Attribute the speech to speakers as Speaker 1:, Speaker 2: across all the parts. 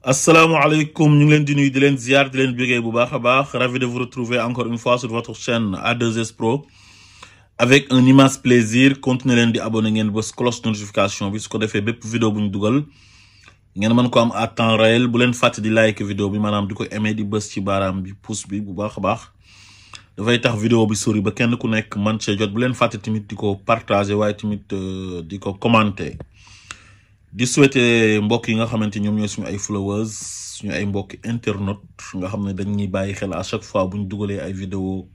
Speaker 1: Assalamualaikum, ñu ngi leen di nuyu di leen ziar di leen bégee bu baax a baax. Ravi de vous retrouver encore une fois sur votre chaîne A2S Pro avec un immense plaisir. Continuez leen di abonné ngeen bës cloche notification bi su ko defee bépp vidéo bu ñu dugal ngeen mën ko am à temps réel. Bu leen fàtte di like vidéo bi maanaam di ko aimé di bës ci baaraam bi pouce bi bu baax a baax dafay tax vidéo bi sori ba kenn ku nekk man cee jot. Bu leen fàtte tamit di ko partager waaye tamit di ko commenter. di souhaiter mbokk yi nga xamante ñoom ñooy suñu ay followers suñu ay mbokk internautes nga xam ne dañuy bàyyi xel à chaque fois bu ñu dugalee ay vidéo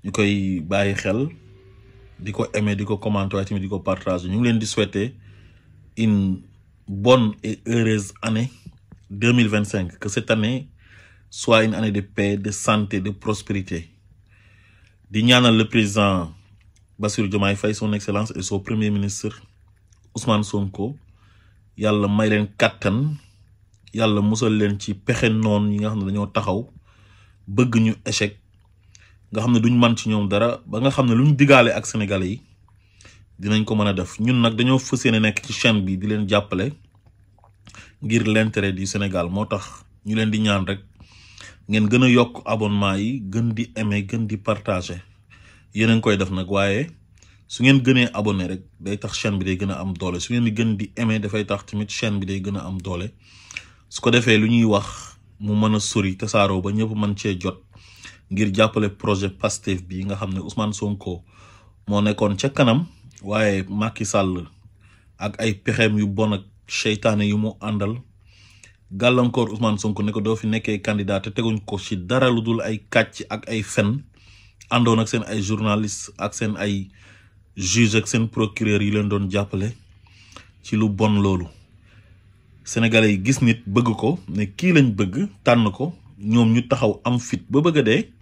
Speaker 1: ñu koy bàyyi xel di ko aimer di ko commenter waaye tamit di ko partager. ñu ngi leen di souhaiter une bonne et heureuse année 2025, que cette année soit une année de paix, de santé, de prospérité. di ñaanal le président Bassirou Diomaye Faye, son excellence, et son premier ministre Ousmane Sonko yàlla may leen kattan yàlla musal leen ci pexe noon yi nga xam ne dañoo taxaw bëgg ñu échec nga xam ne duñ man ci ñoom dara ba nga xam ne luñ digaale ak sénégalais yi dinañ ko mën a def. ñun nag dañoo fas yéene nekk ci chaîne bi di leen jàppale ngir l'intérêt du Sénégal. moo tax ñu leen di ñaan rek ngeen gën a yokk abonnement yi, gën di aimer, gën di partager. yéen a ngi koy def nag waaye su ngeen gënee abonné rek day tax chaîne bi day gën a am doole. su ngeen di gën di aimer dafay tax tamit chaîne bi day gën a am doole. su ko defee lu ñuy wax mu mën a sori tasaaroo ba ñëpp mën cee jot ngir jàppale projet Pastef bi nga xam ne Ousmane Sonko moo nekkoon ca kanam waaye Macky Sall ak ay pexeem yu bon ak seytaane yu mu àndal gàllankoor Ousmane Sonko ne ko doo fi nekkee candidat te teguñ ko ci dara lu dul ay kàcc ak ay fen àndoon ak seen ay journaliste ak seen ay juge ak seen procureur yi leen doon jàppale ci lu bon loolu. Sénégalais yi gis nit bëgg ko ne kii lañ bëgg tànn ko ñoom ñu taxaw am fit ba bëgg a dee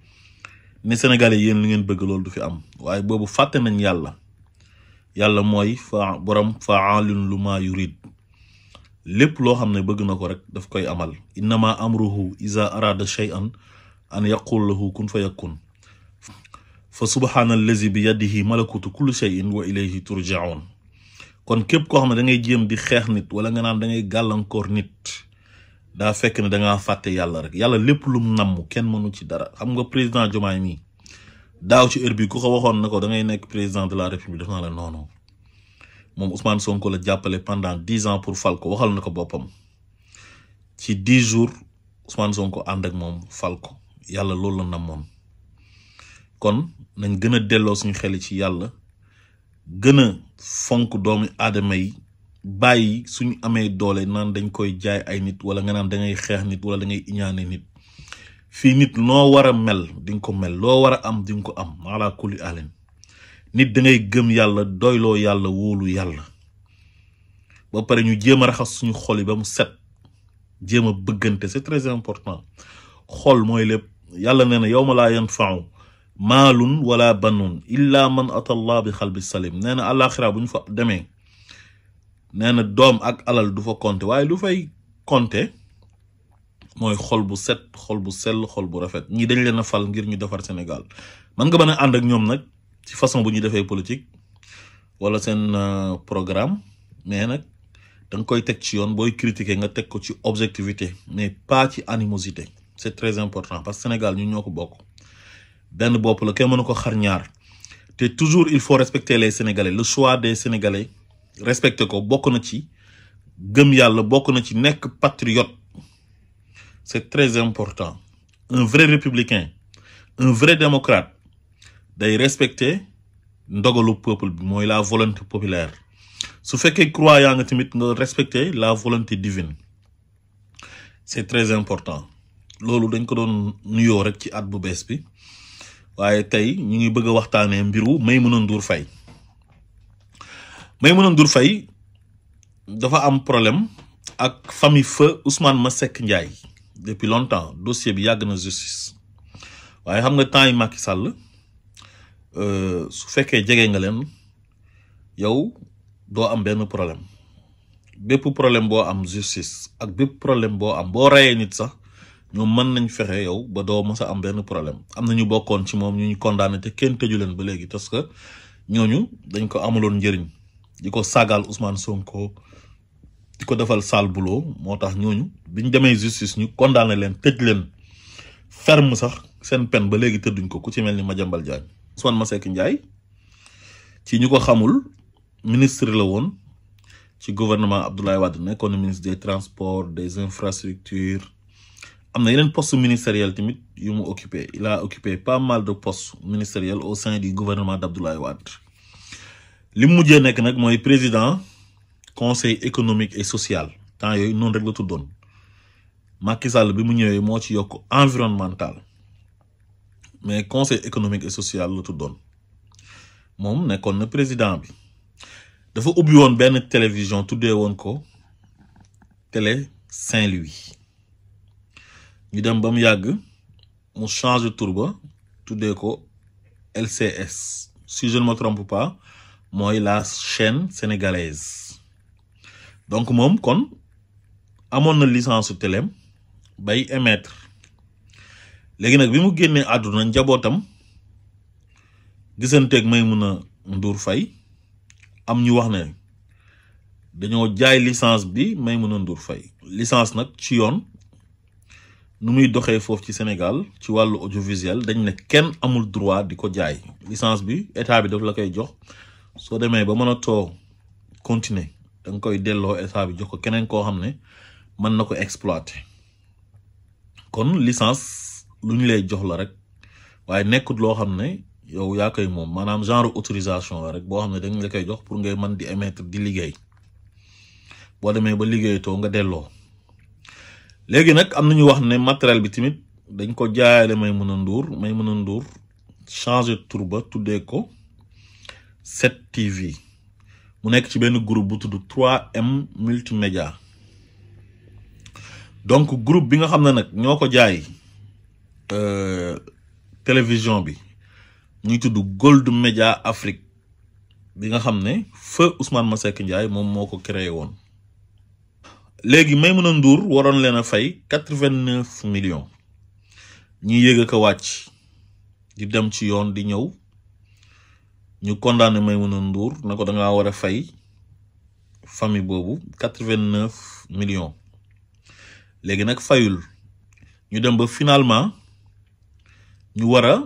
Speaker 1: ne Sénégalais yéen li ngeen bëgg loolu du fi am. waaye boobu fàtte nañ yàlla mooy borom fa'aalun limaa yurid. lépp loo xam ne bëgg na ko rek daf koy amal. innama amruhu iza arada shay'an an yaqul lahu kun fayakun. fa subhaanallazi bi yadihi malakutu kulli shay'in wa ilayhi turja'un. kon képp koo xam ne da ngay jéem di xeex nit wala nga naan da ngay gàllankoor nit daa fekk ne da ngaa fàtte yàlla rek. yàlla lépp lum namm kenn mënu ci dara. xam nga président Diomaye mi daaw ci heure bi ku ko waxoon na ko da ngay nekk président de la république def naa la non. moom Ousmane Sonko la jàppale pendant 10 ans pour fal ko. waxal na ko boppam ci 10 jours Ousmane Sonko ànd ak moom fal ko. yàlla loolu la namoon. kon nañ gën a delloo suñu xel ci yàlla gën a fonk doomu aadama yi bàyyi suñu amee doole naan dañ koy jaay ay nit wala nga naan da ngay xeex nit wala da ngay iñaane nit. fii nit noo war a mel di nga ko mel, loo war a am di nga ko am ala kulli alin. nit da ngay gëm yàlla doyloo yàlla wóolu yàlla ba pare ñu jéem a raxas suñu xol yi ba mu set jéem a bëggante. c'est très important. xol mooy lépp. yàlla nee na yawma laa yanfa'u maalun wala banun illa man ata allah bi xalbi salim. nee na àllaaxira bu ñu fa demee nee na doom ak alal du fa compter waaye lu fay compter mooy xol bu set, xol bu sell, xol bu rafet. ñii dañ leen a fal ngir ñu defar Sénégal. man nga mën a ànd ak ñoom nag ci façon bu ñuy defee politique wala seen programme mais nag da nga koy teg ci yoon. booy critiquer nga teg ko ci objectivité mais pas ci animosité. c'est très important parce que Sénégal ñun ñoo ko bokk. benn bopp la kenn mënu ko xar ñaar te toujours il faut respecter les Sénégalais. le choix des Sénégalais respecter ko bokk na ci gëm yàlla, bokk na ci nekk patriote. c'est très important. un vrai républicain, un vrai démocrate day respecter ndogalu peuple bi mooy la volonté populaire. su fekkee croyant nga tamit nga respecter la volonté divine. c'est très important. loolu dañ ko doon nuyoo rek ci at bu bees bi. waaye tey ñu ngi bëgg a waxtaanee mbiru Maïmouna Ndour Faye. Maïmouna Ndour Faye dafa am problème ak famille feu Ousmane Masseck Ndiaye depuis longtemps. dossier bi yàgg na justice waaye xam nga temps yi Macky Sall su fekkee jege nga leen yow doo am benn problème. bépp problème boo am justice ak bépp problème boo am boo reyee nit sax ñoom mën nañ fexe yow ba doo mës a am benn problème. am na ñu bokkoon ci moom ñu condamné te kenn tëju leen ba léegi parce que ñooñu dañ ko amaloon njëriñ di ko sagal Ousmane Sonko di ko defal sale boulot moo tax ñooñu biñ demee justice ñu condamné leen tëj leen ferme sax seen peine ba léegi tëdduñ ko ku ci mel ni Madiambal Diagne. Ousmane Masseck Ndiaye ci ñu ko xamul ministre la woon ci gouvernement Abdoulaye Wade nekkoon ministre des transports des infrastructures am na yeneen poste ministériel tamit yu mu occupé il a occupé pas mal de postes ministériels au sein du gouvernement d'Abdoulaye Wade li mu mujjee nekk nag mooy président conseil économique et social temps yooyu noonu rek la tuddoon Macky Sall bi mu ñëwee moo ci yokk environnemental mais conseil économique et social la tuddoon moom nekkoon na président bi dafa ubbi woon benn télévision tuddee woon ko télé Saint-Louis ñu dem ba mu yàgg mu change tur ba tuddee ko LCS si je ne me trompe pas mooy la chaîne sénégalaise donc moom kon amoon na licence su téléem bay émettre léegi nag bi mu génnee àdduna njabootam gisanteeg Maïmouna Ndour Faye am ñu wax ne dañoo jaay licence bi Maïmouna Ndour Faye licence nag ci yoon nu muy doxee foofu ci Sénégal ci wàllu audiovisuel dañ ne kenn amul droit di ko jaay licence bi état bi daf la koy jox soo demee ba mën a too continuer da nga koy delloo état bi jox ko keneen koo xam ne mën na ko exploiter kon licence lu ñu lay jox la rek waaye nekkut loo xam ne yow yaa koy moom maanaam genre autorisation la rek boo xam ne dañ la koy jox pour ngay mën di émettre di liggéey boo demee ba liggéeyatoo nga delloo léegi nag am nañu wax ne matériel bi tamit dañ ko jaayale Maïmouna Ndour changé tur ba tuddee ko 7TV mu nekk ci benn groupe bu tudd 3M multimédia donc groupe bi nga xam ne nag ñoo ko jaay télévision bi ñuy tudd Gold Media Afrique bi nga xam ne feu Ousmane Masseck Ndiaye moom moo ko créé woon léegi Maïmouna Ndour waroon leen a fay 89 millions ñi yéeg a ko wàcc di dem ci yoon di ñëw ñu condamné Maïmouna Ndour na ko da ngaa war a fay famille boobu 89 millions léegi nag fayul ñu dem ba finalement ñu war a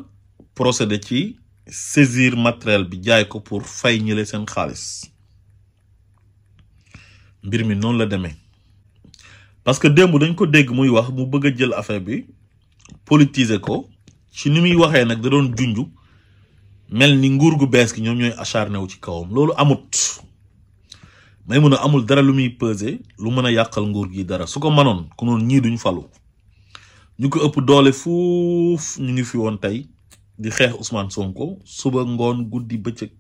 Speaker 1: procéder ci saisir matériel bi jaay ko pour fay ñële seen xaalis mbir mi noonu la demee parce que démb dañ ko dégg muy wax mu bëgg a jël affaire bi politiser ko ci ni muy waxee nag da doon junju mel ni nguur gu bees gi ñoom ñooy acharné wu ci kawam loolu amut Maïmouna amul dara lu muy peser lu mën a yàqal nguur gi dara su ko mënoon ku noonu ñii duñ falu ñu ko ëpp doole fuuf ñu ngi fi woon tey di xeex Ousmane Sonko suba ngoon guddi bëccëg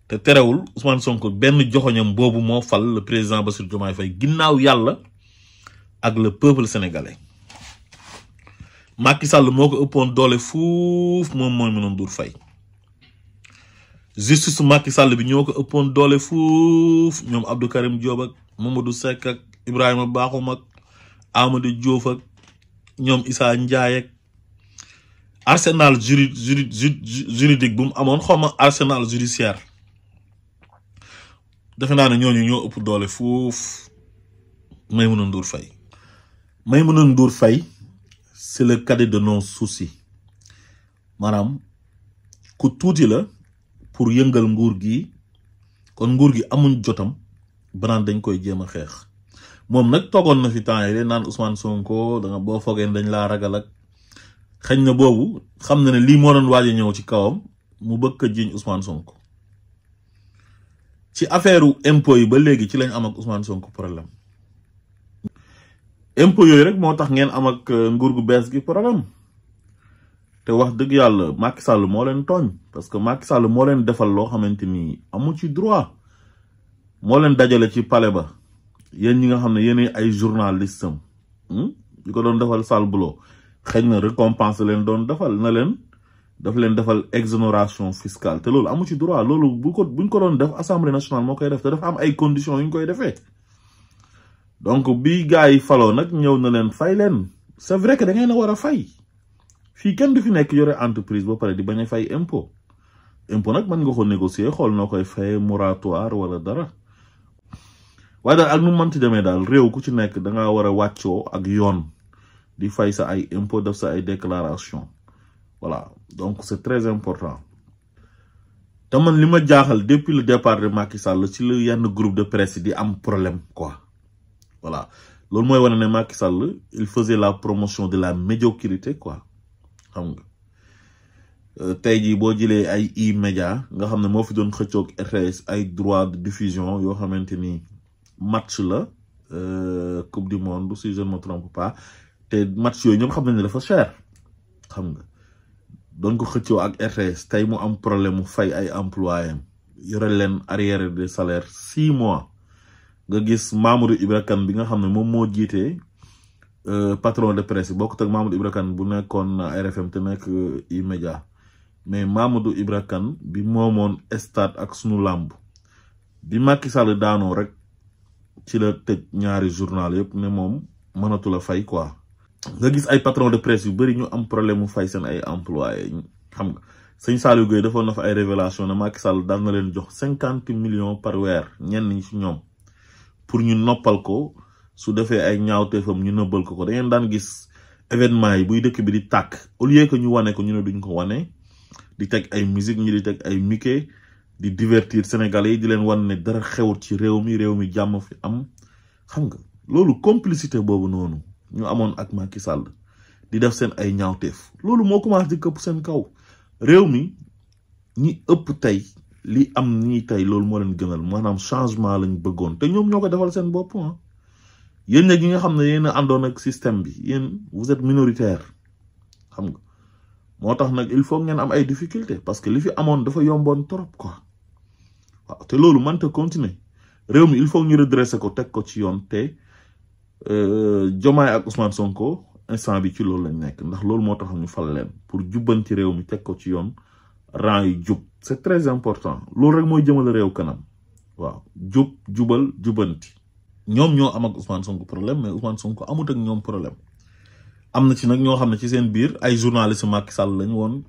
Speaker 1: te terewul Ousmane Sonko benn joxoñam boobu moo fal le président Bassirou Diomaye Faye ginnaaw yàlla ak le peuple sénégalais Macky Sall moo ko ëppoon doole fuuf moom Maïmouna Ndour Faye justice Macky Sall bi ñoo ko ëppoon doole fuuf ñoom Abdou Karim Diop ak Mamadou Seck ak Ibrahima Bakhoum ak Amadou Diouf ak ñoom Issa Ndiaye ak arsenal juridique bu mu amoon xawma arsenal judiciaire defe naa ne ñooñu ñoo ëpp doole fuuf Maïmouna Ndour Faye Maïmouna Ndour Faye c'est le cadet de nos soucis maanaam ku tuuti la pour yëngal nguur gi kon nguur gi amuñ jotam banaan dañ koy jéem a xeex moom nag toogoon na fi temps yi naan Ousmane Sonko da nga boo foogee dañ laa ragal ak xañ na boobu xam na ne lii moo doon waaj a ñëw ci kawam mu bëgg ko jiiñ Ousmane Sonko ci affaire impôt yi ba léegi ci lañ am ak Ousmane Sonko problème impôt yooyu rek moo tax ngeen am ak nguur gu bees gi problème te wax dëgg yàlla Macky Sall moo leen tooñ parce que Macky Sall moo leen defal loo xamante ni amu ci droit moo leen dajale ci palais ba yéen ñi nga xam ne yéen ay journaliste am di ko doon defal sale boulot xëy na récompense leen doon defal na leen daf leen defal exonération fiscale te loolu amu ci droit loolu buñ ko doon def assemblée nationale moo koy def te dafa am ay conditions yu ñu koy defee donc bi gars yi faloo nag ñëw na leen fay leen c'est vrai que da ngeen a war a fay fii kenn du fi nekk yore entreprise ba pare di bañ a fay impôt nag mën nga ko négocier xool noo koy fay moratoire wala dara waaye daal ak nu manti demee daal réew ku ci nekk da nga war a wàccoo ak yoon di fay sa ay impôt def sa ay déclaration voilà donc c'est très important te man li ma jaaxal depuis le départ de Macky Sall ci la yenn groupe de presse di am problème quoi voilà loolu mooy wane ne Macky Sall il faisait la promotion de la médiocrité quoi xam nga tey jii boo jëlee ay E-Media nga xam ne moo fi doon xëccoog RTS ay droit de diffusion yoo xamante ni match la coupe du monde si je ne me trompe pas te match yooyu ñoom xam nañ ne dafa cher xam nga doon ko xëccoo ak RTS tey mu am problème mu fay ay employés yore leen arriéré de salaire 6 mois nga gis Mamadou Ibra Kane bi nga xam ne moom moo jiitee patron de presse bokkut ak Mamadou Ibra Kane bu nekkoon RFM te nekk E-Media mais Mamadou Ibra Kane bi moomoon stade ak sunu làmb bi Macky Sall daanoo rek ci la tëj ñaari journal yëpp ne moom mënatu la fay quoi. nga gis ay patron de presse yu bari ñu am problème mu fay seen ay employés xam nga sëñ Saliou Gueye defoon na fa ay révélation ne Macky Sall daan na leen jox 50 millions par weer ñenn ñi ci ñoom pour ñu noppal ko su defee ay ñaawteefam ñu nëbbal ko da ngeen daan gis événement yi buy dëkk bi di tàkk au lieu que ñu wane ko ñu ne duñ ko wane di teg ay musique ñi di teg ay Mickey di divertir Sénégalais yi di leen wan ne dara xewut ci réew mi jàmm fi am xam nga loolu complicité boobu noonu ñu amoon ak Macky Sall di def seen ay ñaawteef loolu moo commencé di këpp seen kaw réew mi ñi ëpp tey li am nii tey loolu moo leen gënal maanaam changement lañ bëggoon te ñoom ñoo ko defal seen bopp ah yéen nag yi nga xam ne yéen a àndoon ak système bi yéen vous êtes minoritaire xam nga moo tax nag il faut ngeen am ay difficulté parce que li fi amoon dafa yomboon trop quoi waaw te loolu mënta continuer réew mi il faut ñu redresser ko teg ko ci yoon te Diomaye ak Ousmane Sonko instant bi ci loolu lañ nekk ndax loolu moo tax ñu fal leen pour jubbanti réew mi teg ko ci yoon rang yi jub c'est très important loolu rek mooy jëmale réew kanam waaw jubal jubbanti ñoom ñoo am ak Ousmane Sonko problème mais Ousmane Sonko amut ak ñoom problème am na ci nag ñoo xam ne ci seen biir ay journaliste Macky Sall lañ woon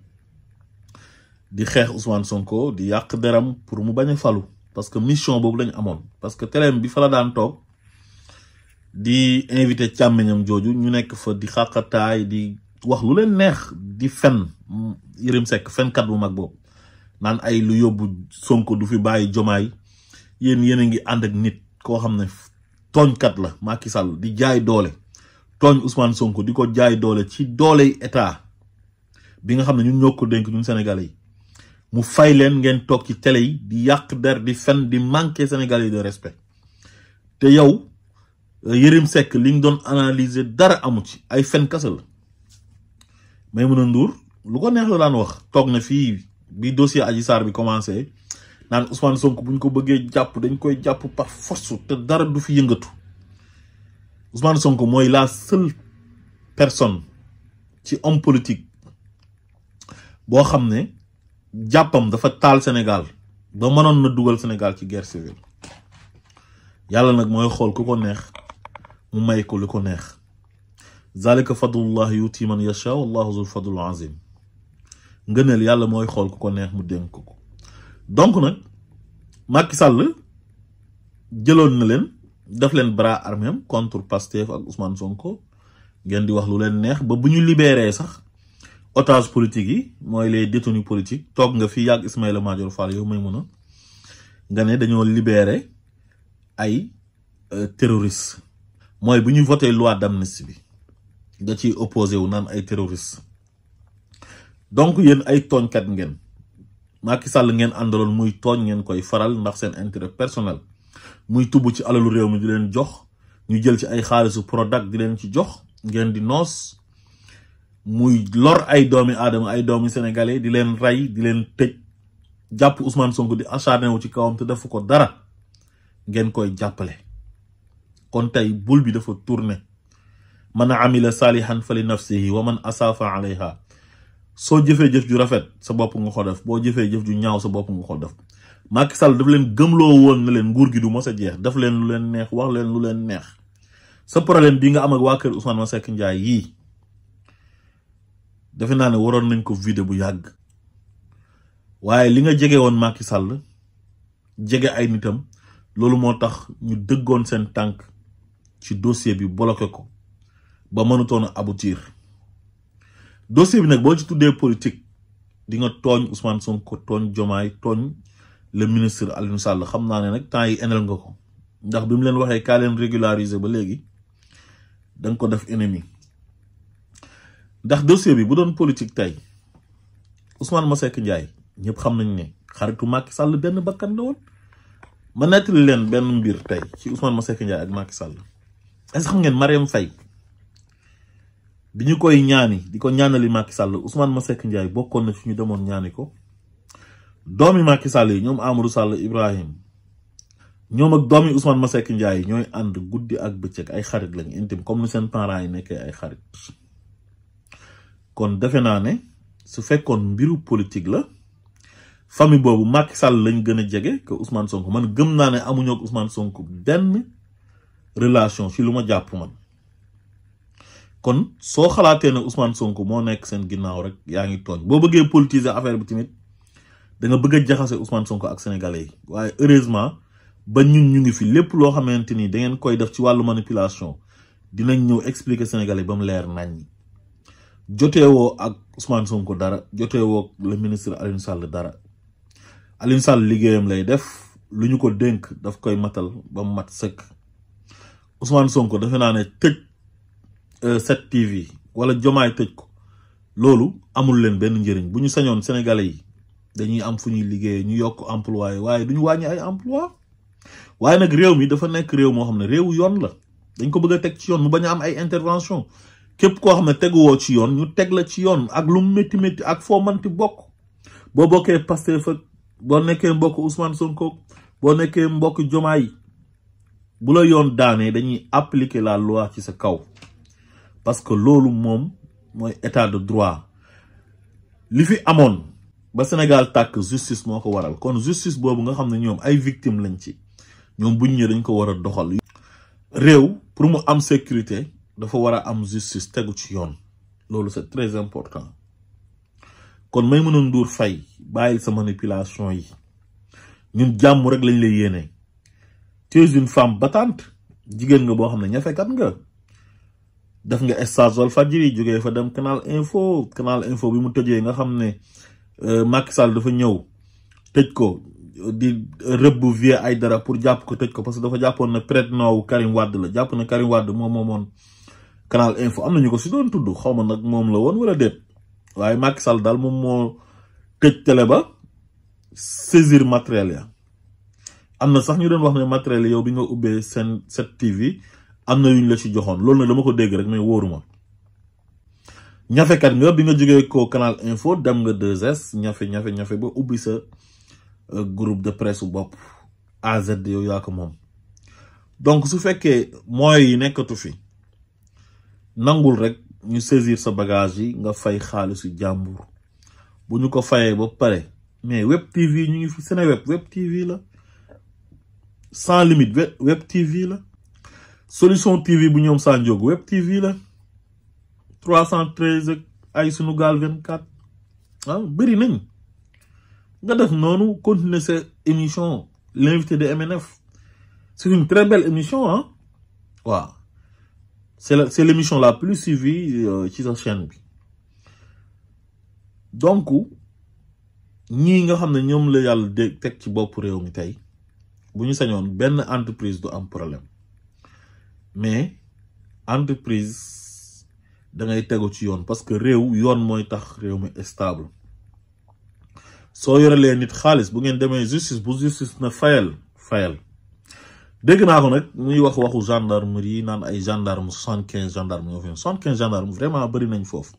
Speaker 1: di xeex Ousmane Sonko di yàq deram pour mu bañ a falu parce que mission boobu lañ amoon parce que téléem bi fa la daan toog di invité càmmiñam jooju ñu nekk fa di xàqataay di wax lu leen neex di fen Yérim Seck fenkat bu mag boobu naan ay lu yóbbu Sonko du fi bàyyi Jomaay yéen a ngi ànd ak nit koo xam ne tooñkat la Macky Sall di jaay doole tooñ Ousmane Sonko di ko jaay doole ci dooley état bi nga xam ne ñun ñoo ko dénk ñun Sénégalais yi mu fay leen ngeen toog ci télé yi di yàq der di fen di manquer Sénégalais yi de respect te yow Yérim Seck li ñu doon analyser dara amu ci ay fen kase la Maïmouna Ndour lu ko neex la daan wax toog na fii bi dossier Adji Sarr bi commencé naan Ousmane Sonko buñ ko bëggee jàpp dañ koy jàpp par force te dara du fi yëngatu Ousmane Sonko mooy la seule personne ci homme politique boo xam ne jàppam dafa taal Sénégal ba mënoon na dugal Sénégal ci guerre civile yàlla nag mooy xool ku ko neex mu may ko li ko neex zalika fadlullah yuti man yasha wallahu zul fadlul azim ngëneel yàlla mooy xool ku ko neex mu dénk ko donc nag Macky Sall jëloon na leen def leen bras armé contre Pastef ak Ousmane Sonko ngeen di wax lu leen neex ba bu ñu libéré sax otage politique yi mooy les détenus politiques toog nga fi yàgg Ismaïla Madior Fall yow may mun a nga ne dañoo libéré ay terroristes mooy bu ñu voté loi d'amnistie bi nga ciy opposé wu naan ay terroristes donc yéen ay tooñkat ngeen Macky Sall ngeen àndaloon muy tooñ ngeen koy faral ndax seen intérêt personnel muy tubb ci alalu réew mi di leen jox ñu jël ci ay xaalisu Prodac di leen ci jox ngeen di noos muy lor ay doomi aadama ay doomi sénégalais di leen rey di leen tëj jàpp Ousmane Sonko di acharné wu ci kawam te defu ko dara ngeen koy jàppale kon tey bul bi dafa tourné man amila salihan fali nafsihi wa man asafa alayha soo jëfee jëf ju rafet sa bopp nga ko def boo jëfee jëf ju ñaaw sa bopp nga ko def Macky Sall daf leen gëmloo woon na leen nguur gi du mos a jeex daf leen lu leen neex wax leen lu leen neex sa problème bi nga am ak waa kër Ousmane Masseck Ndiaye yii defe naa ne waroon nañ ko vidé bu yàgg waaye li nga jege woon Macky Sall jege ay nitam loolu moo tax ñu dëggoon seen tànk ci dossier bi bloqué ko ba mënutoon a aboutir dossier bi nag boo ci tuddee politique di nga tooñ Ousmane Sonko tooñ Diomaye tooñ le ministre Aliou Sall xam naa ne nag temps yi enel nga ko ndax bi mu leen waxee kaa leen régulariser ba léegi da nga ko def ennemi ndax dossier bi bu doon politique tey Ousmane Masseck Ndiaye ñëpp xam nañ ne xaritu Macky Sall benn bakkan la woon ma nettali leen benn mbir tey ci Ousmane Masseck Ndiaye ak Macky Sall est-ce que xam ngeen Marième Faye bi ñu koy ñaani di ko ñaanali Macky Sall Ousmane Masseck Ndiaye bokkoon na fi ñu demoon ñaani ko doomi Macky Sall yi ñoom Amadou Sall Ibrahim ñoom ak doomi Ousmane Masseck Ndiaye ñooy ànd guddi ak bëccëg ay xarit lañ intime comme ni seen parents yi nekkee ay xarit kon defe naa ne su fekkoon mbiru politique la famille boobu Macky Sall lañ gën a jege que Ousmane Sonko man gëm naa ne amuñoo ak Ousmane Sonko benn relation ci lu ma jàpp man kon soo xalaatee ne Ousmane Sonko moo nekk seen ginnaaw rek yaa ngi tooñ boo bëggee politiser affaire bi tamit da nga bëgg a jaxase Ousmane Sonko ak sénégalais yi waaye heureusement ba ñun ñu ngi fi lépp loo xamante ni da ngeen koy def ci wàllu manipulation dinañ ñëw expliquer sénégalais ba mu leer nañ joteewoo ak Ousmane Sonko dara joteewoo ak le ministre Aliou Sall dara Aliou Sall liggéeyam lay def lu ñu ko dénk daf koy matal ba mu mat sëkk Ousmane Sonko defe naa ne tëj 7TV wala Diomaye tëj ko loolu amul leen benn njëriñ bu ñu sañoon sénégalais yi dañuy am fu ñuy liggéeyee ñu yokk emploi waaye duñu wàññi ay emploi waaye nag réew mi dafa nekk réew moo xam ne réewu yoon la dañ ko bëgg a teg ci yoon mu bañ a am ay intervention képp koo xam ne teguwoo ci yoon ñu teg la ci yoon ak lu métti métti ak foo manti bokk boo bokkee Pastef ak boo nekkee mbokk Ousmane Sonko boo nekkee mbokk Diomaye bu la yoon daanee dañuy appliquer la loi ci sa kaw parce que loolu moom mooy état de droit li fi amoon ba Sénégal tàkk justice moo ko waral kon justice boobu nga xam ne ñoom ay victimes lañ ci ñoom buñ ñëwee dañ ko war a doxal réew pour mu am sécurité dafa war a am justice tegu ci yoon loolu c'est très important kon Maïmouna Ndour Faye bàyyil sa manipulation yi ñun jàmm rek lañ lay yéene tu es une femme battante jigéen nga boo xam ne ñafekat nga def nga stage Walfadjri jógee fa dem Canal Info bi mu tëjee nga xam ne Macky Sall dafa ñëw tëj ko di rëbb Vieux Aïdara pour jàpp ko tëj ko parce que dafa jàppoon ne prête-nom Karim Wade la jàpp na Karim Wade moom moomoon Canal Info am na ñu ko si doon tudd xaw ma nag moom la woon wala déet waaye Macky Sall daal moom moo tëj télé ba saisir matériel ya am na sax ñu doon wax ne matériel yow bi nga ubbee seen 7TV am na yuñ la ci joxoon loolu nag dama ko dégg rek mais wóoruma ñafekat nga bi nga jógee ko Canal Info dem nga 2S ñafe ba ubbi sa groupe de presse bopp AZ yow yaa ko moom donc su fekkee moyens yi nekkatu fi nangul rek ñu saisir sa bagage yi nga fay xaalisu jàmbur bu ñu ko fayee ba pare mais Web TV ñu ngi fi Seneweb Web TV la sans limite Web TV la Solution TV bu ñoom saa njóog Web TV la 313 ak ay Sunugal 24 bëri nañ nga def noonu continuer sa émission l'invité de MNF c'est une très belle émission waaw c'est l'émission la plus suivie ci sa chaîne bi donc ñii nga xam ne ñoom la yàlla teg ci bopp réew mi tey bu ñu sañoon benn entreprise du am problème mais entreprise da ngay tegu ci yoon parce que réew yoon mooy tax réew mi stable soo yorelee nit xaalis bu ngeen demee justice bu justice na fayal dégg naa ko nag muy waxu gendarmerie naan ay gendarme 75 gendarme ñoo fi 75 gendarme vraiment bëri nañ foofu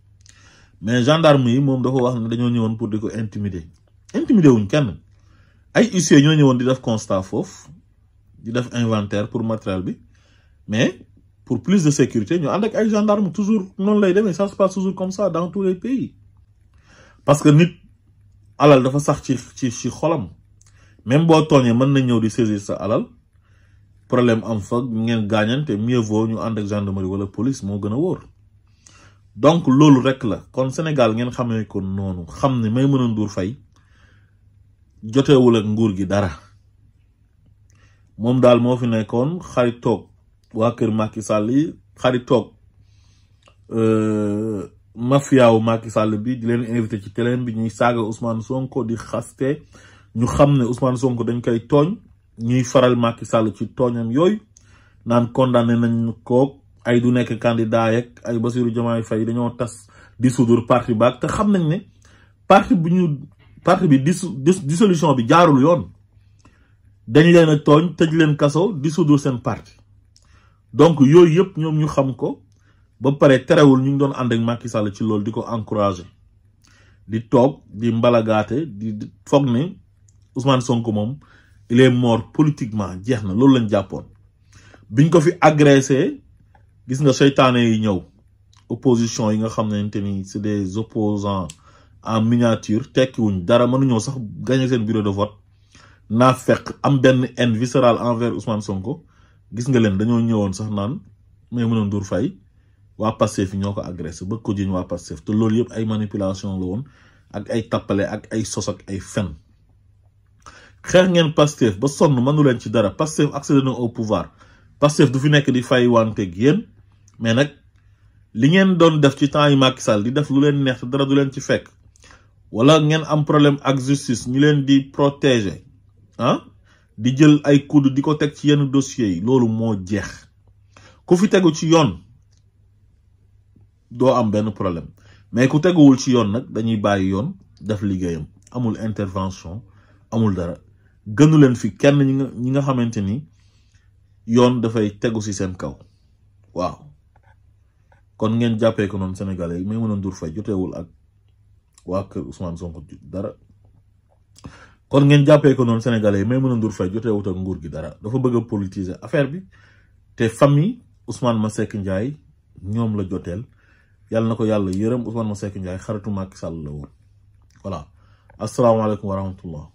Speaker 1: mais gendarme yi moom dafa wax ne dañoo ñëwoon pour di ko intimider wuñ kenn ay huissiers ñoo ñëwoon di def constat foofu di def inventaire pour matériel bi mais pour plus de sécurité ñu ànd ak ay gendarme toujours noonu lay demee ça se passe toujours comme ça dans tous les pays parce que nit alal dafa sax ci xolam même boo tooñee mën nañ ñëw di saisir sa alal problème am fa ngeen gaañante mieux vaut ñu ànd ak gendarmerie wala police moo gën a wóor donc loolu rek la kon Sénégal ngeen xamee ko noonu xam ne Maïmouna Ndour Faye joteewul ak nguur gi dara moom daal moo fi nekkoon xaritoog waa kër Macky Sall yi xaritoog mafia wu Macky Sall bi di leen invité ci télé bi ñuy saaga Ousmane Sonko di xaste ñu xam ne Ousmane Sonko dañ koy tooñ ñuy faral Macky Sall ci tooñam yooyu naan condamné nañ ko ay du nekk candidat yeeg ay Bassirou Diomaye Faye dañoo tas dissoudre parti baak te xam nañ ne parti bi dissolution bi jaarul yoon dañ leen a tooñ tëj leen kaso dissoudre seen parti donc yooyu yëpp ñoom ñu xam ko ba pare terewul ñu ngi doon ànd ak Macky Sall ci loolu di ko encouragé di toog di mbalagaate di foog ne Ousmane Sonko moom il est mort politiquement jeex na loolu lañ jàppoon biñ ko fi agressé gis nga seytaane yi ñëw opposition yi nga xam ne ni c'est des opposants en miniature tekkiwuñ dara mënuñoo sax gagner seen bureau de vote naa fekk am benn haine viscérale envers Ousmane Sonko gis nga leen dañoo ñëwoon sax naan Maïmouna Ndour Faye waa Pastef fi ñoo ko agressé ba ko jiñ waa Pastef te loolu yëpp ay manipulation la woon ak ay tappale ak ay sos ak ay fen xeex ngeen Pastef ba sonn mënu leen ci dara Pastef accédé na au pouvoir Pastef du fi nekk di fay wanteeg yéen mais nag li ngeen doon def ci temps yi Macky Sall di def lu leen neex te dara du leen ci fekk wala ngeen am problème ak justice ñu leen di protéger di jël ay coude di ko teg ci yenn dossiers yi loolu moo jeex ku fi tegu ci yoon doo am benn problème mais ku teguwul ci yoon nag dañuy bàyyi yoon def liggéeyam amul intervention amul dara gënu leen fi kenn ñi nga xamante ni yoon dafay tegu ci seen kaw waaw kon ngeen jàppee ko noonu sénégalais yi Maïmouna Ndour Faye joteewul ak waa kër Ousmane Sonko dara kon ngeen jàppee ko noonu sénégalais yi Maïmouna Ndour Faye joteewut ak nguur gi dara dafa bëgg a politiser affaire bi te famille Ousmane Masseck Ndiaye ñoom la joteel yàlla na ko yàlla yërëm Ousmane Masseck Ndiaye xaritu Macky Sall la woon voilà asalaamaaleykum wa rahmatullah